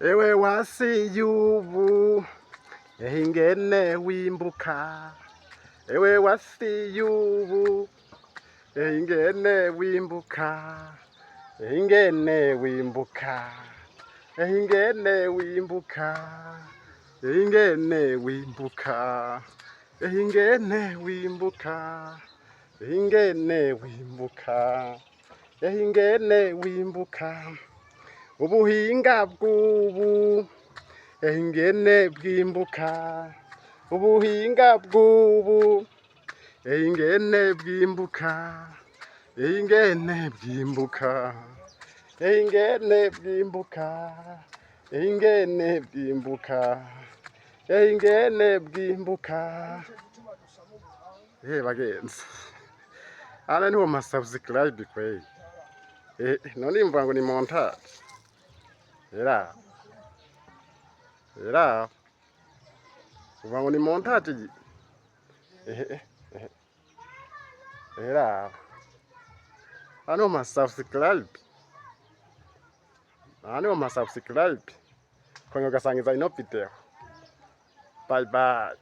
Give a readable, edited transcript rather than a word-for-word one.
Ewe wasi y'ubu, ehe ingene wimbuka, ewe wasi y'ubu, ehe ingene wimbuka, ehe ingene wimbuka, ehe ingene wimbuka, ehe ingene wimbuka, ehe ingene wimbuka, ehe ingene wimbuka, ehe ingene wimbuka. Ubuhinga bw'ubu, ehe ingene bwimbuka, ubuhinga bw'ubu, ehe ingene bwimbuka, ehe ingene bwimbuka, ehe ingene bwimbuka, ehe ingene bwimbuka, ehe ingene bwimbuka. Eh, bagenzi, ana niwo ma subscribe kweli. Eh, none imvuga ngo ni montage. Era era uvuga ngo ni montage. Eh eh, era ano ma subscribe, ano ma subscribe, kwenye ugasangiza ino video. Bye bye.